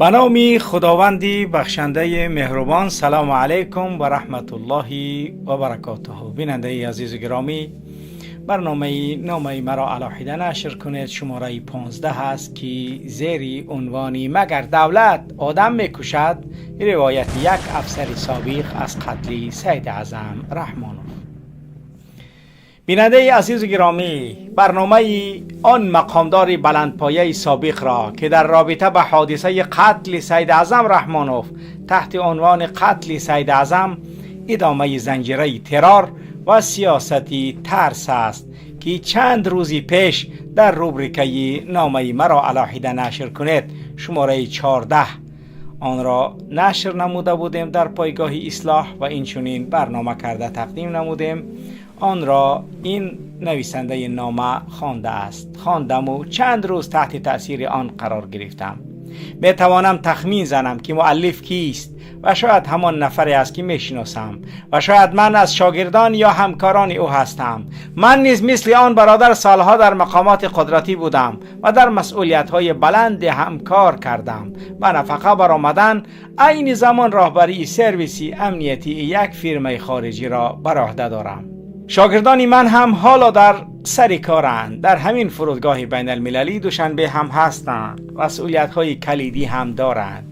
Ба номи Худованди бахшандаи меҳрубон. Салому алайкум ва раҳматуллоҳи ва баракотуҳу. Бинандаи азизу гиромӣ, барномаи «Номаи маро алоҳида нашр кунед» шумораи 15 аст, ки зери унвони «Магар давлат одам мекушад?», ривояти як афсари собиқ аз қатли Сайид Аъзам Раҳмонов. Бинандаи азизу гиромӣ, барномаи он мақомдори баландпояи собиқ ро, ки дар робита ба ҳодисаи қатли Сайид Аъзам Раҳмонов таҳти унвони «Қатли Сайид Аъзам: идомаи занҷираи террор ва сиёсати тарс» аст, ки чанд рӯзи пеш дар рубрикаи «Номаи маро алоҳида нашр кунед» шумораи 14 онро нашр намуда будем дар пойгоҳи Ислоҳ ва инчунин барнома карда тақдим намудем, онро ин нависандаи нома хондааст. Хондаму чанд рӯз таҳти таъсири он қарор гирифтам. Метавонам тахмин занам, ки муаллиф кист ва шояд ҳамон нафаре аст, ки мешиносам, ва шояд ман аз шогирдон ё ҳамкорони ӯ ҳастам. Ман низ мисли он бародар солҳо дар мақомоти қудратӣ будам ва дар масъулиятҳои баланди ҳам кор кардам. Ба нафақа баромадан, айни замон роҳбарии сервиси амниятии як фирмаи хориҷиро бар ӯҳда дорам. Шогирдони ман ҳам ҳоло дар сари коранд, дар ҳамин фурудгоҳи байналмилалии Душанбе ҳам ҳастанд, масъулиятҳои калидӣ ҳам доранд.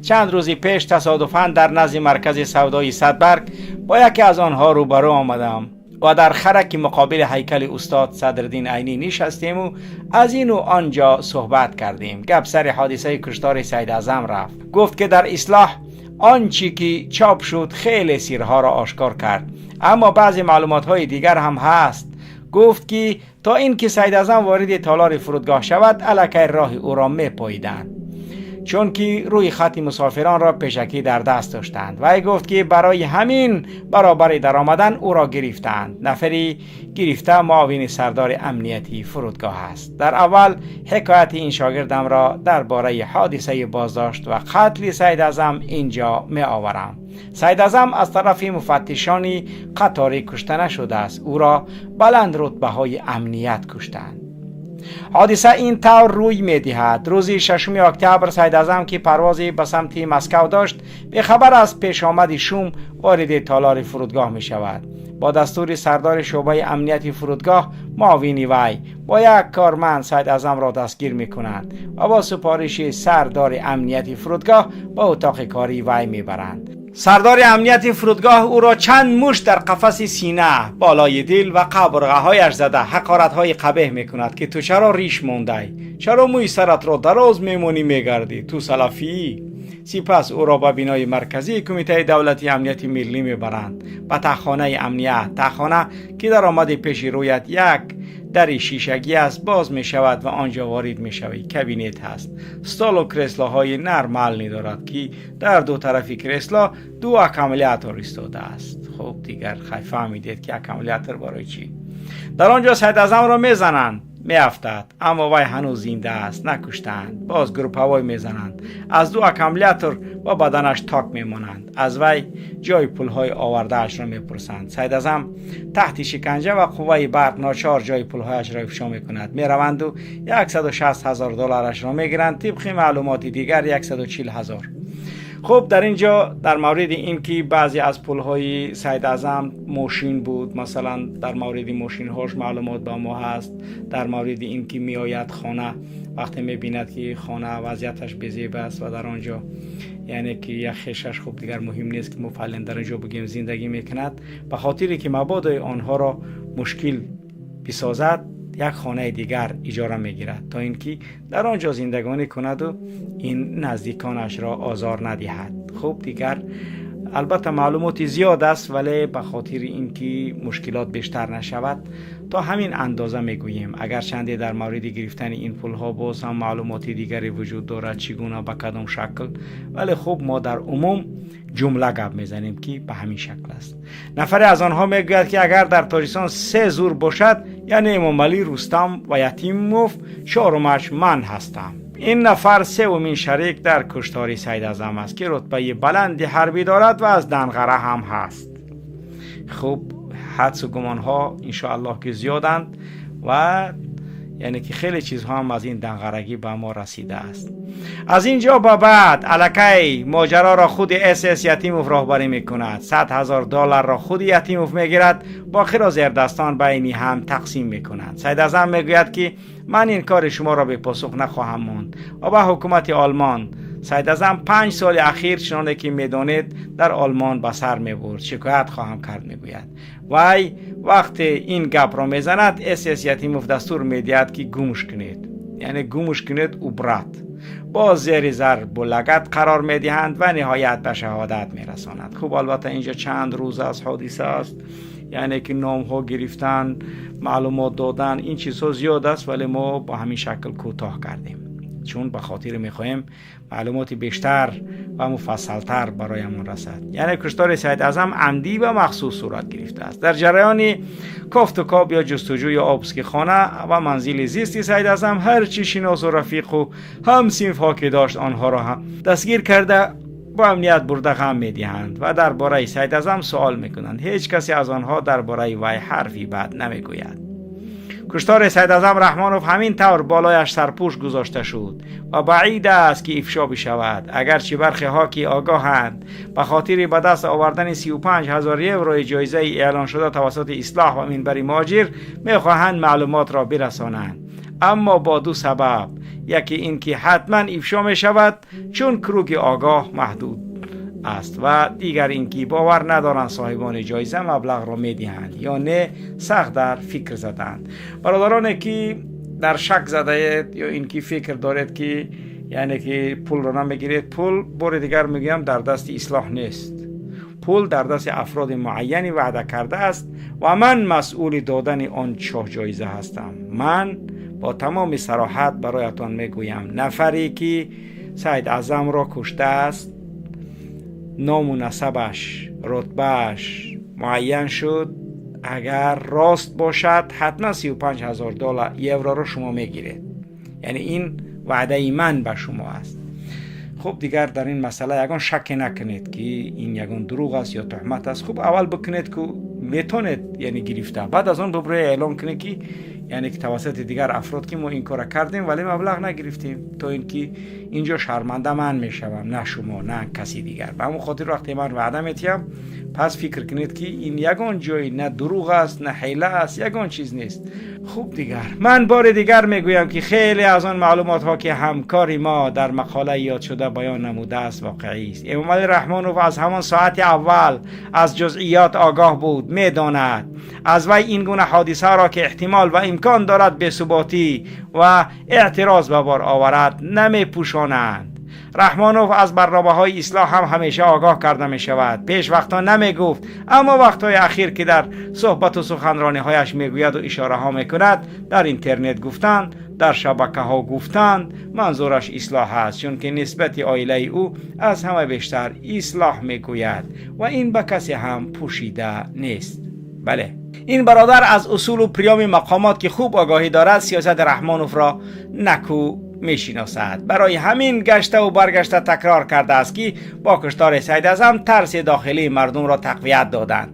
Чанд рӯзи пеш тасодуфан дар назди маркази савдои Садбарг бо яке аз онҳо рӯбарӯ омадам ва дар хараки муқобили ҳайкали устод Садриддин Айнӣ нишастему аз ину он ҷо суҳбат кардем. Гап сари ҳодисаи куштори Сайид Аъзам рафт. Гуфт, ки дар Ислоҳ он чӣ ки чоп шуд, хеле сирҳоро ошкор кард, аммо баъзе маълумотҳои дигар ҳам ҳаст. Гуфт, ки то ин ки Сайид Аъзам вориди толори фурудгоҳ шавад, аллакай роҳи ӯро мепоиданд, чунки рӯи хати мусофиронро пешакӣ дар даст доштанд. Вай гуфт, ки барои ҳамин баробари даромадан ӯро гирифтаанд. Нафари гирифта муовини сардори амнияти фурудгоҳ аст. Дар аввал ҳикояти ин шогирдамро дар бораи ҳодисаи боздошт ва қатли Сайид Аъзам инҷо меоварам. Сайид Аъзам аз тарафи муфаттишони қаторӣ кушта нашудааст, ӯро баланд рутбаҳои амният куштанд. Ҳодиса ин тавр рӯй медиҳад. Рӯзи 6 октябр Сайид Аъзам, ки парвозе ба самти Москав дошт, бехабар аз пешомади шум вориди толори фурудгоҳ мешавад. Бо дастури сардори шӯъбаи амнияти фурудгоҳ, муовини вай бо як корманд Сайид Аъзамро дастгир мекунанд ва бо супориши сардори амнияти фурудгоҳ ба утоқи кории вай мебаранд. Сардори амнияти фурудгоҳ ӯро чанд мушт дар қафаси сина, болои дил ва қабурғаҳояш зада, ҳақоратҳои қабеҳ мекунад, ки ту чаро риш мондай, чаро мӯи саратро дароз мемонӣ, мегардӣ, ту салафӣ. Сипас ӯро ба бинои марказии Кумитаи давлатии амнияти миллӣ мебаранд, ба таҳхонаи амният. Таҳхона, ки даромади пеши рӯят як дари шишагӣ аст, боз мешавад ва он ҷо ворид мешавӣ, кабинет ҳаст, столу креслоҳои нормальный дорад, ки дар ду тарафи кресло ду аккумулятор истодааст. Хуб, дигар хай фаҳмидед, ки аккумулятор барои чӣ. Дар он ҷо Сайид Аъзамро мезананд, меафтад, аммо вай ҳанӯз зинда аст, накуштаанд. Боз групповой мезананд, аз ду аккумулятор ба баданаш ток мемонанд. Аз вай ҷои пулҳои овардаашро мепурсанд. Сайид Аъзам таҳти шиканҷа ва қувваи барқ ночор ҷои пулҳояшро ифшо мекунад. Мераванду 160 ҳазор долларашро мегиранд, тибқи маълумоти дигар 140 ҳазор. Хуб, дар ин ҷо дар мавриди ин ки баъзе аз пулҳои Сайид Аъзам мошин буд, масалан, дар мавриди мошинҳош маълумот ба мо ҳаст. Дар мавриди ин ки меояд хона, вақте мебинад, ки хона вазъияташ безеб аст ва дар он ҷо, яъне ки як хешаш, хуб, дигар муҳим нест, ки мо фаълан дар ин ҷо бигӯем, зиндагӣ мекунад, ба хотире ки мабодои онҳоро мушкил бисозад, як хонаи дигар иҷора мегирад, то ин ки дар он ҷо зиндагонӣ кунаду ин наздиконашро озор надиҳад. Хуб, дигар албатта маълумоти зиёд аст, вале ба хотири ин ки мушкилот бештар нашавад, то ҳамин андоза мегӯем. Агарчанде дар мавриди гирифтани ин пулҳо боз ҳам маълумоти дигаре вуҷуд дорад, чӣ гуна, ба кадом шакл, вале хуб, мо дар умум ҷумла гап мезанем, ки ба ҳамин шакл аст. Нафаре аз онҳо мегӯяд, ки агар дар Тоҷикистон се зур бошад, яъне Эмомалӣ, Рустам ва Ятимов, чорумаш ман ҳастам. Ин нафар севумин шарик дар куштори Сайид Аъзам аст, ки рутбаи баланди ҳарбӣ дорад ва аз Данғара ҳам ҳаст. Хуб, ҳадсу гумонҳо, иншоаллоҳ, ки зиёданд ва Яъне ки хеле чизҳо ҳам аз ин данғарагӣ ба мо расидааст. Аз ин ҷо ба баъд аллакай моҷароро худи СС Ятимов роҳбарӣ мекунад. 100 000 долларро худи Ятимов мегирад, боқиро зердастон байни ҳам тақсим мекунанд. Сайдазам мегӯяд, ки ман ин кори шуморо бепосух нахоҳам монд ва ба ҳукумати Олмон. Сайдазам 5 соли ахир, чуноне ки медонед, дар Олмон ба сар мебурд, шикоят хоҳам кард, мегӯяд. Вай вақте ин гапро мезанад, СС Ятимов дастур медиҳад, ки гумш кунед, яъне гумш кунед, убрать. Боз зери зарбу лагат қарор медиҳанд ва ниҳоят ба шаҳодат мерасонад. Хуб, албатта, инҷо чанд рӯз аз ҳодиса аст, яъне ки номҳо гирифтан, маълумот додан, ин чизҳо зиёд аст, вале мо ба ҳамин шакл кӯтоҳ кардем, чун ба хотири мехоҳем маълумоти бештар ва муфассалтар бароямон расад. Яъне куштори Саид Аъзам амдӣ ва махсус сурат гирифтааст. Дар ҷараёни кофту коб ё ҷустуҷӯ ё обыски хона ва манзили зисти Саид Аъзам, ҳарчи шиносу рафиқу ҳамсинфҳо ки дошт, онҳоро ҳам дастгир карда, бо амният бурда ғам медиҳанд ва дар бораи Саид Аъзам суол мекунанд. Ҳеҷ касе аз онҳо дар бораи вай ҳарфи бад намегӯяд. Куштори Сайдазам Раҳмонов ҳамин тавр болояш сарпӯш гузошта шуд ва баъид аст, ки ифшо бишавад. Агарчи бархеҳо, ки огоҳанд, ба хотири ба даст овардани 35 ҳазор еврои ҷоизаи эълоншуда тавассути Ислоҳ ва Минбари Муҳоҷир мехоҳанд маълумотро бирасонанд, аммо бо ду сабаб: яке ин ки ҳатман ифшо мешавад, чун круги огоҳ маҳдуд аст, ва дигар ин ки бовар надоранд, соҳибони ҷоиза маблағро медиҳанд ё не, сахт дар фикр заданд. Бародароне ки дар шак задаед ё ин ки фикр доред, ки яъне ки пулро намегиред, пул, бори дигар мегӯям, дар дасти Ислоҳ нест. Пул дар дасти афроди муайяни ваъда кардааст ва ман масъули додани он шоҳҷоиза ҳастам. Ман бо тамоми сароҳат бароятон мегӯям: нафаре ки Саид Аъзамро куштааст, ному насабаш, рутбааш муайян шуд, агар рост бошад, ҳатман 35 ҳазор доллар евроро шумо мегиред. Яъне ин ваъдаи ман ба шумо аст. Хуб, дигар дар ин масъала ягон шакке накунед, ки ин ягон дурӯғ аст ё туҳмат аст. Хуб, аввал бикунед, ки метонед, яъне гирифта, баъд аз он бубуред, эълон кунед, ки яъне ки тавассути дигар афрод, ки мо ин кора кардем, вале маблағ нагирифтем, то ин ки инҷо шарманда ман мешавам, на шумо, на каси дигар. Ба ҳамон хотир вақте ман ваъда метиҳам, пас фикр кунед, ки ин ягон ҷой на дурӯғ аст, на ҳила аст, ягон чиз нест. Хуб, дигар ман бори дигар мегӯям, ки хеле аз он маълумотҳо, ки ҳамкори мо дар мақолаи ёдшуда баён намудааст, воқеӣ аст. Эмомалӣ Раҳмонов аз ҳамон соати аввал аз ҷузъиёт огоҳ буд, медонад. Аз вай ин гуна ҳодисаро, ки эҳтимол ва имкон дорад бесуботӣ ва эътироз ба бор оварад, намепӯшонанд. Раҳмонов аз барномаҳои Ислоҳ ҳам ҳамеша огоҳ карда мешавад. Пеш вақтҳо намегуфт, аммо вақтҳои ахир, ки дар суҳбату суханрониҳояш мегӯяду ишораҳо мекунад, дар интернет гуфтанд, дар шабакаҳо гуфтанд, манзураш Ислоҳ аст, чунки нисбати оилаи ӯ аз ҳама бештар Ислоҳ мегӯяд ва ин ба касе ҳам пӯшида нест. Бале, ин бародар аз усулу приёми мақомот, ки хуб огоҳӣ дорад, сиёсати Раҳмоновро наку мешиносад. Барои ҳамин гаштаву баргашта такрор кардааст, ки бо куштори Сайдазам тарси дохилии мардумро тақвият доданд.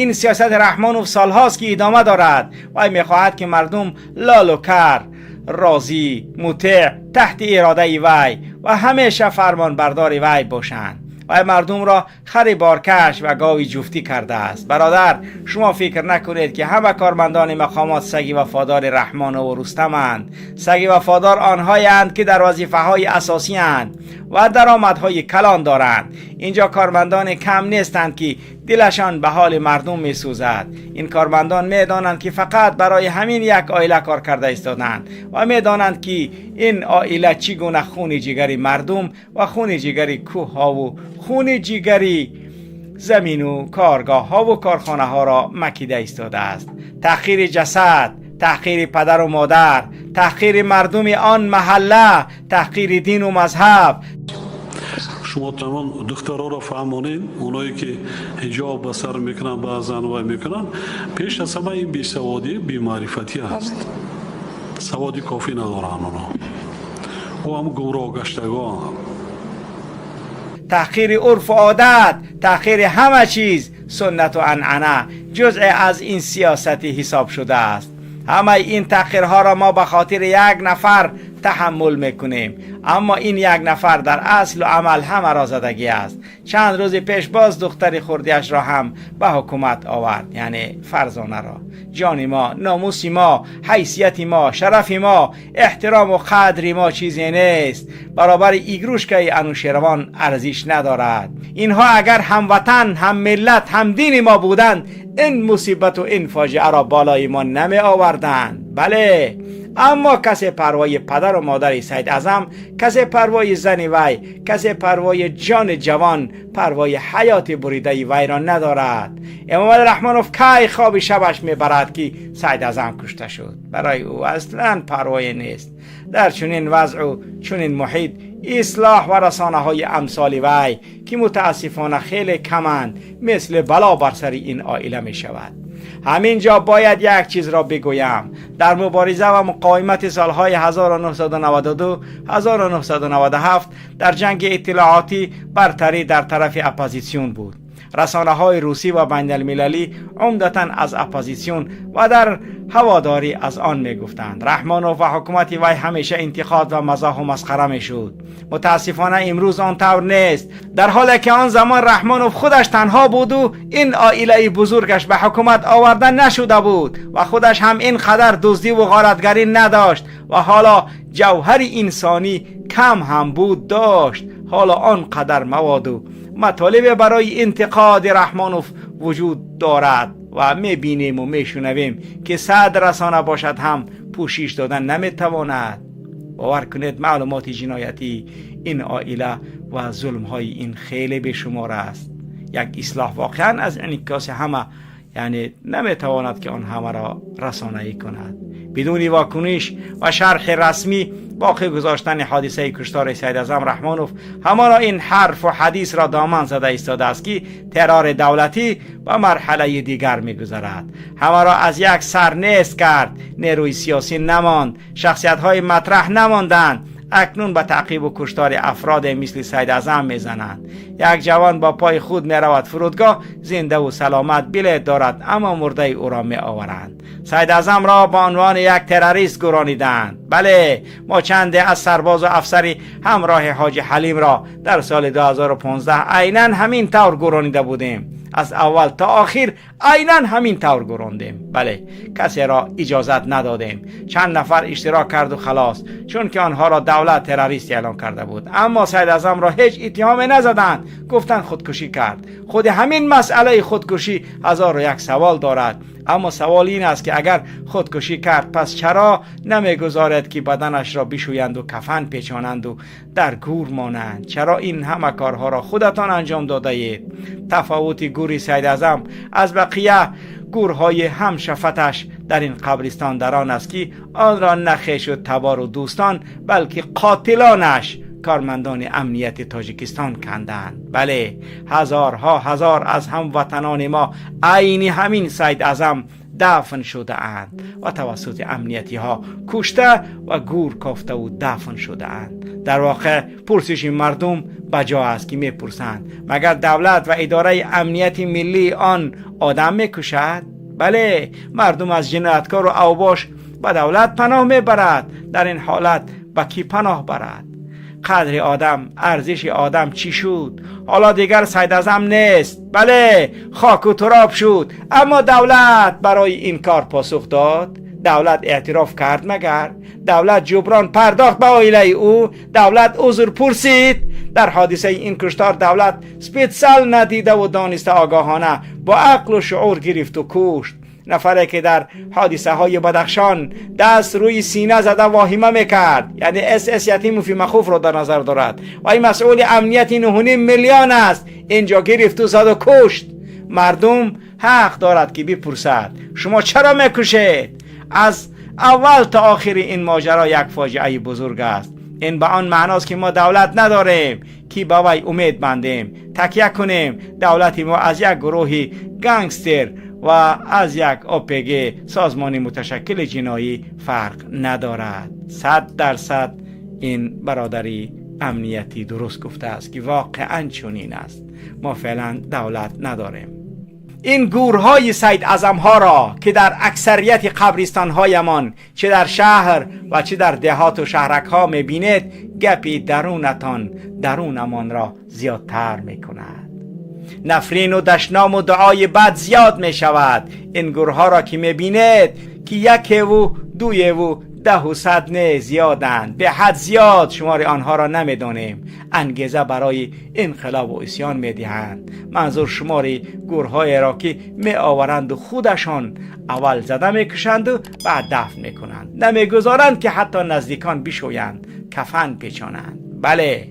Ин сиёсати Раҳмонов солҳост, ки идома дорад. Вай мехоҳад, ки мардум лолу кар, розӣ, мутеъ, таҳти иродаи вай ва ҳамеша фармонбардори вай бошанд. Вай мардумро хари боркаш ва гови ҷуфтӣ кардааст. Бародар, шумо фикр накунед, ки ҳама кормандони мақомот саги вафодори Раҳмонову Рустаманд. Саги вафодор онҳоянд, ки дар вазифаҳои асосиянд ва даромадҳои калон доранд. Инҷо кормандоне кам нестанд, ки дилашон ба ҳоли мардум месӯзад. Ин кормандон медонанд, ки фақат барои ҳамин як оила кор карда истоданд ва медонанд, ки ин оила чӣ гуна хуни ҷигари мардум ва хуни ҷигари кӯҳҳову хуни ҷигари замину коргоҳҳову корхонаҳоро макида истодааст. Таҳқири ҷасад, таҳқири падару модар, таҳқири мардуми он маҳалла, таҳқири дину мазҳаб. Шумо тамом духтароро фаҳмонед, оное ки ҳиҷоб ба сар мекунанд, баъзан вай мекунанд. Пеш аз ҳама ин бесаводӣ, бемаърифатӣ аст, саводи кофӣ надоранд оно ӯ ҳам гумроҳ гаштагон. Таҳқири урфу одат, таҳқири ҳама чиз, суннату анъана ҷузъе аз ин сиёсати ҳисоб шудааст. همه این تحقیرها را ما به خاطر یک نفر تحمل میکنیم، اما این یک نفر در اصل و عمل همه را زدگی است. چند روز پیش باز دختر خردیش را هم به حکومت آورد، یعنی فرزانه را. جان ما، ناموس ما، حیثیت ما، شرف ما، احترام و قدر ما چیزی نیست. برابر игрушка ی انوشیروان ارزش ندارد. اینها اگر هموطن، هم ملت، هم دین ما بودند، این مصیبت و این فاجعه را بالای ما نمی آوردند. بله، اما کسی پروای پدر و مادر سید اعظم، کسی پروای زن وی، کسی پروای جان جوان، پروای حیات بریده وی را ندارد. امام رحمانوف کی خواب شبش میبرد که سید اعظم کشته شد؟ برای او اصلا پروای نیست. در چنین وضع و چنین محیط، اصلاح و رسانه های امثال وی که متاسفانه خیلی کمند، مثل بلا بر سر این عائله می شود. همینجا باید یک چیز را بگویم. در مبارزه و مقاومت سالهای 1992 1997 در جنگ اطلاعاتی برتری در طرف اپوزیسیون بود. رسانه های روسی و بین المللی عمدتا از اپوزیسیون و در هواداری از آن می گفتند. رحمانوف و حکومت وی همیشه انتقاد و مزاح و مسخره می شد. متاسفانه امروز آن طور نیست. در حالی که آن زمان رحمانوف خودش تنها بود و این عائله بزرگش به حکومت آورده نشده بود و خودش هم اینقدر دزدی و غارتگری نداشت و حالا جوهر انسانی کم هم بود داشت، حالا آنقدر مواد و مطالب برای انتقاد رحمانوف وجود دارد و میبینیم و میشنویم که 100 رسانه باشد هم پوشش دادن نمیتواند. باور کنید معلومات جنایتی این عائله و ظلم های این خیلی بیشمار است. یک اصلاح واقعا از انعکاس همه، یعنی نمیتواند که آن همه را رسانه‌ای کند. بدون واکنش و شرح رسمی باقی گذاشتن حادثه کشتار سید اعظم رحمانوف، همانا این حرف و حدیث را دامن زده ایستاده است که ترور دولتی به مرحله دیگر میگذرد. همه را از یک سر نیست کرد. نیروی سیاسی نماند، شخصیت های مطرح نماندند. اکنون به تعقیب و کشتار افراد مثل سید اعظم میزنند. یک جوان با پای خود میرود فرودگاه، زنده و سلامت بلیت دارد، اما مرده او را می آورند. سید اعظم را به عنوان یک تروریست گرانیدند. بله، ما چند از سرباز و افسری همراه حاجی حلیم را در سال 2015 عینا همین طور گرانیده بودیم. از اول تا آخر عینا همین طور گراندیم. بله، کسی را اجازت ندادیم. چند نفر اشتراک کرد و خلاص، چون که آنها را دولت تروریست اعلام کرده بود. اما سید اعظم را هیچ اتهامی نزدند، گفتند خودکشی کرد. خود همین مسئله خودکشی 1001 سوال دارد. اما سوال این است که اگر خودکشی کرد، پس چرا نمیگذارد که بدنش را بشویند و کفن پیچانند و در گور مانند؟ چرا این همه کارها را خودتان انجام داده اید؟ تفاوت گوری سید اعظم از بقیه گورهای هم شفتش در این قبرستان در آن است که آن را نه خویش و تبار و دوستان، بلکه قاتلانش، کارمندان امنیت تاجیکستان کندند. بله، هزارها هزار از هموطنان ما عین همین سید اعظم دفن شده اند و توسط امنیتی ها کشته و گور کافته و دفن شده اند. در واقع پرسش مردم بجا است که میپرسند مگر دولت و اداره امنیت ملی آن آدم میکشد؟ بله، مردم از جنایتکار و اوباش به دولت پناه میبرد. در این حالت به کی پناه برد؟ قدر آدم، ارزش آدم چی شد؟ حالا دیگر سید اعظم نیست. بله، خاک و تراب شد. اما دولت برای این کار پاسخ داد؟ دولت اعتراف کرد مگر؟ دولت جبران پرداخت به عائله او؟ دولت عذر پرسید؟ در حادثه این کشتار دولت специально ندیده و دانسته، آگاهانه، با عقل و شعور گرفت و کشت. نفری که در حادثه های بدخشان دست روی سینه زده واهمه میکرد، یعنی اس اس یتیموف مخوف را در نظر دارد و این مسئول امنیت 9.5 میلیون است، اینجا گرفت و زد و کشت. مردم حق دارد که بپرسد شما چرا میکشید؟ از اول تا آخر این ماجرا یک فاجعه بزرگ است. این به آن معناست که ما دولت نداریم که به وی امید بندیم، تکیه کنیم. دولت ما از یک گروه گانگستر و از یک ОПГ، سازمان متشکل جنایی، فرق ندارد. 100% این برادری امنیتی درست گفته است که واقعا چنین است. ما فعلا دولت نداریم. این گورهای سید اعظم ها را که در اکثریت قبرستان هایمان چه در شهر و چه در دهات و شهرک ها میبینید، گپی درونتان درونمان را زیادتر میکند. نفرین و دشنام و دعای بد زیاد میشود. این گورها را که میبینید که یک و دوی و 10 و 100 نه، زیادند، به حد زیاد، شمار آنها را نمیدانیم. انگیزه برای انقلاب و عصیان میدهند. منظور شمار گورهای را که می آورند و خودشان اول زده میکشند و بعد دفن میکنند، نمیگذارند که حتی نزدیکان بشویند، کفن پیچانند. بله،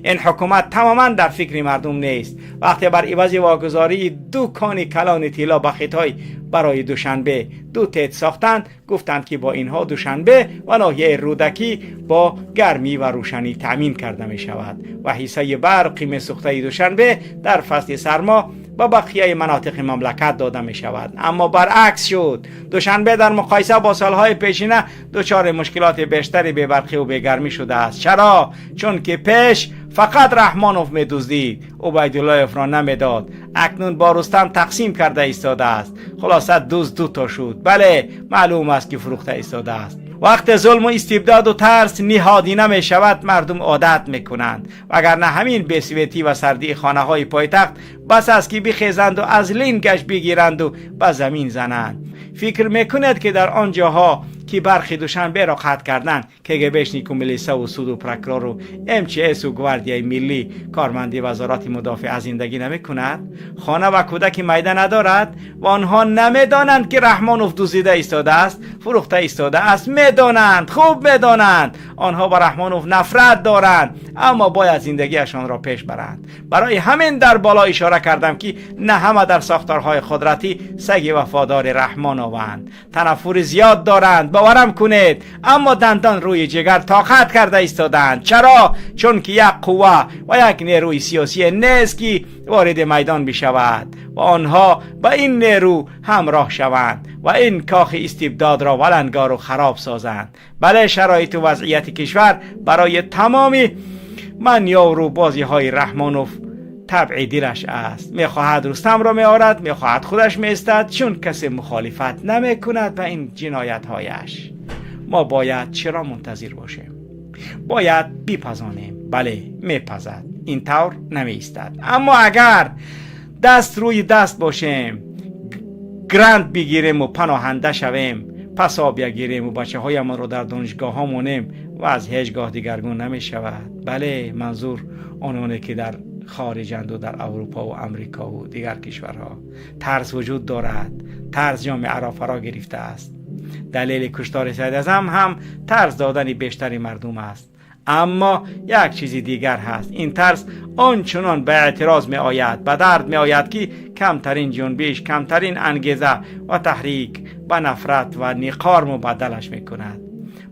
این حکومت تماما در فکر مردم نیست. وقتی بر عوض واگذاری دو کان کلان طلا به خطای برای دوشنبه دو تیت ساختند، گفتند که با اینها دوشنبه و ناحیه رودکی با گرمی و روشنی تأمین کرده می شود و حصه برق سوخته دوشنبه در فصل سرما با بقیه مناطق مملکت داده می شود. اما برعکس شد. دوشنبه در مقایسه با سالهای پیشینه دچار مشکلات بیشتری بی برقی و بیگرمی شده است. چرا؟ چون که پیش فقط رحمانوف می دزدید، عبیدالله‌اف را نمیداد. اکنون با رستم تقسیم کرده ایستاده است. خلاصه دزد دو تا شد. بله، معلوم است که فروخته ایستاده است. وقت ظلم و استبداد و ترس نهادینه می شود، مردم عادت می کنند، وگرنه همین бесветӣ و سردی خانه های پایتخت بس است که بخیزند و از لینگش بگیرند و به زمین زنند. فکر میکند که در آنجاها که برق دوشنبه را قطع کردند، КГБшник у милиса و суд у прокурор у МЧС у гвардияи миллӣ, корманди вазорати мудофиа зиндагӣ намекунад, хона ва кӯдаки майда надорад ва онҳо намедонанд ки Раҳмонов дуздида истодааст, фурӯхта истодааст? Медонанд, хуб медонанд. Онҳо ба Раҳмонов нафрат доранд, аммо бояд зиндагиашонро пеш баранд. Барои ҳамин дар боло ишора кардам ки на ҳама дар сохторҳои қудратӣ саги вафодори Раҳмонованд. Танаффури зиёд доранд, боварам кунед, аммо дандон рӯи ҷигар тоқат карда истодаанд. Чаро? Чун ки як қувва ва як нерӯи сиёсие нест ки вориди майдон бишавад ва онҳо ба ин нерӯ ҳамроҳ шаванд ва ин кохи истибдодро валангору хароб созанд. Бале, шароиту вазъияти кишвар барои тамоми манёвру бозиҳои Раҳмонов табъи дилаш аст. Мехоҳад, Рустамро меорад, мехоҳад, худаш меистад, чун касе мухолифат намекунад ба ин ҷиноятҳояш. Мо бояд чиро мунтазир бошем? Бояд бипазонем. Бале, мепазад, ин тавр намеистад. Аммо агар даст рӯи даст бошем, грант бигирему паноҳанда шавем, пособия гирему бачаҳоямонро дар донишгоҳҳо монем, вазъ ҳеҷ гоҳ дигаргун намешавад. Бале, манзур ононе ки дар хориҷанду дар Аврупо ва Амрикову дигар кишварҳо. Тарс вуҷуд дорад, тарс ҷомеаро фаро гирифтааст. Далели куштори Сайдазам ҳам тарс додани бештари мардум аст. Аммо як чизи дигар ҳаст: ин тарс ончунон ба эътироз меояд, ба дард меояд ки камтарин ҷунбиш, камтарин ангеза ва таҳрик ба нафрат ва ниқор мубаддалаш мекунад.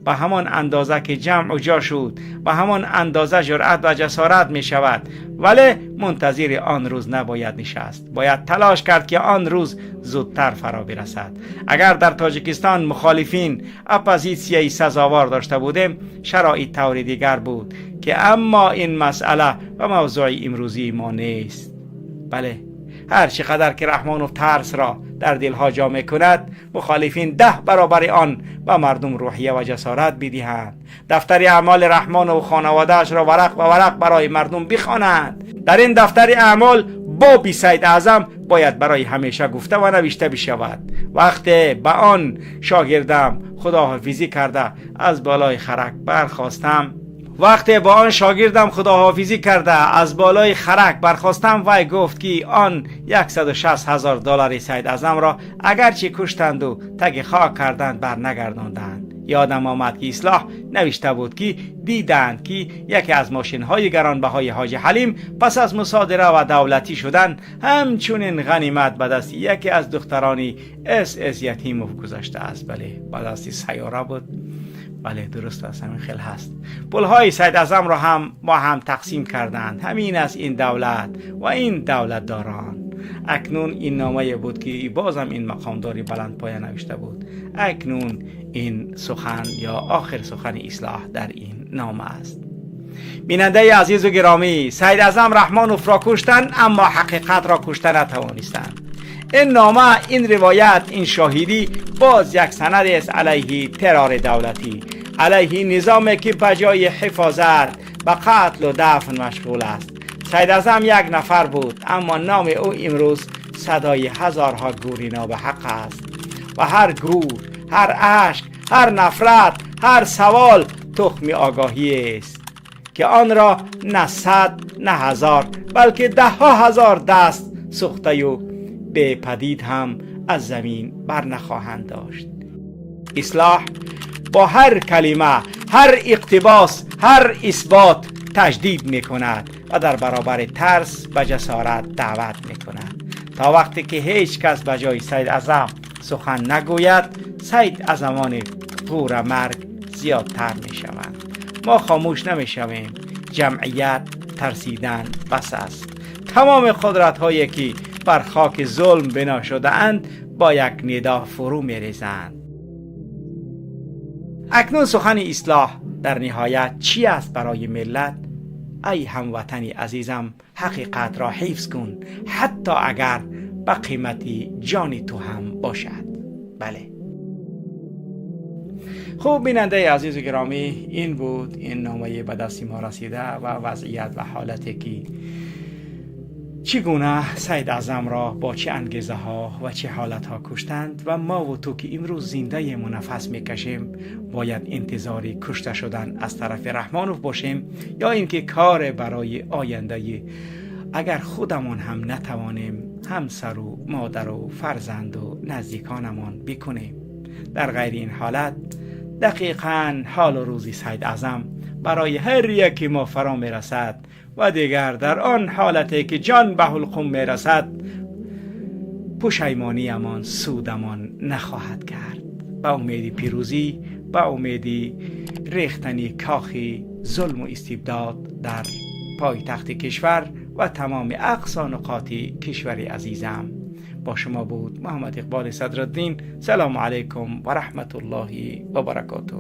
Ба ҳамон андоза ки ҷамъу ҷо шуд, ба ҳамон андоза ҷуръат ва ҷасорат мешавад. Вале мунтазири он рӯз набояд нишаст, бояд талош кард ки он рӯз зудтар фаро бирасад. Агар дар Тоҷикистон мухолифин, оппозитсияи сазовор дошта будем, шароит таври дигар буд ки, аммо ин масъала ва мавзӯи имрӯзии мо нест. Бале, ҳар чӣ қадар ки Раҳмонов тарсро дар дилҳо ҷо мекунад, мухолифин 10 баробари он ба мардум рӯҳия ва ҷасорат бидиҳанд. Дафтари аъмоли Раҳмонову хонаводаашро варақ ба варақ барои мардум бихонанд. Дар ин дафтари аъмол боби Сайд Аъзам бояд барои ҳамеша гуфта ва навишта бишавад. Вақте ба он шогирдам худоҳофизӣ карда аз болои харак бархостам, вақте бо он шогирдам худоҳофизӣ карда аз болои харак бархостам, вай гуфт ки он 160 ҳазор доллари Сайд Аъзамро агарчи куштанду таги хок карданд, барнагардонданд. Ёдам омад ки Ислоҳ навишта буд ки диданд ки яке аз мошинҳои гаронбаҳои Ҳоҷи Ҳалим пас аз мусодира ва давлатӣ шудан ҳамчунин ғанимат ба дасти яке аз духтарони С. С. Ятимов гузаштааст. Бале, ба дасти Сайёра буд. Бале, дуруст аст, ҳамин хел ҳаст. Пулҳои Сайд Аъзамро ҳам бо ҳам тақсим карданд. Ҳамин аст ин давлат ва ин давлатдорон. Акнун ин номае буд ки бозам ин мақомдори баландпоя навишта буд. Акнун ин сухан ё охир сухани Ислоҳ дар ин нома аст. Бинандаи азизу гиромӣ, Сайд Аъзам Раҳмоновро куштанд, аммо ҳақиқатро кушта натавонистанд. این نامه، این روایت، این شاهدی باز یک سند است علیه ترور دولتی، علیه نظامی که بجای حفاظت به قتل و دفن مشغول است. سید اعظم یک نفر بود، اما نام او امروز صدای هزارها گوری به حق است و هر گور، هر اشک، هر نفرت، هر سوال تخم آگاهی است که آن را نه صد، نه هزار، بلکه ده ها هزار دست سوخته و به پدید هم از زمین بر نخواهند داشت. اصلاح با هر کلمه، هر اقتباس، هر اثبات تجدید می کند و در برابر ترس به جسارت دعوت می کند. تا وقتی که هیچ کس به جای سید اعظم سخن نگوید، سید اعظمان غور مرگ زیادتر می شوند. ما خاموش نمی شویم. جمعیت ترسیدن بس است. تمام قدرت هایی که بر خاک ظلم بنا شده اند با یک ندا فرو می ریزند. اکنون سخن اصلاح در نهایت چی است برای ملت؟ ای هموطنی عزیزم، حقیقت را حفظ کن، حتی اگر به قیمت جان تو هم باشد. بله. خب بیننده عزیز و گرامی، این بود این نامه به دست ما رسیده و وضعیت و حالتی که چگونه سید اعظم را با چه انگیزه ها و چه حالت ها کشتند و ما و تو که امروز زنده و نفس میکشیم باید انتظاری کشته شدن از طرف رحمانوف باشیم یا اینکه کار برای آینده اگر خودمان هم نتوانیم همسر و مادر و فرزند و نزدیکانمان بکنیم. در غیر این حالت دقیقا حال و روزی سید اعظم برای هر یکی ما فرا میرسد و دیگر در آن حالتی که جان به حلقوم میرسد پشیمانیمان سودمان نخواهد کرد. به امید پیروزی، به امید ریختن کاخی ظلم و استبداد در پایتخت کشور و تمام اقصا نقاط کشور عزیزم. با شما بود محمد اقبال صدرالدین. سلام علیکم و رحمت الله و برکاته.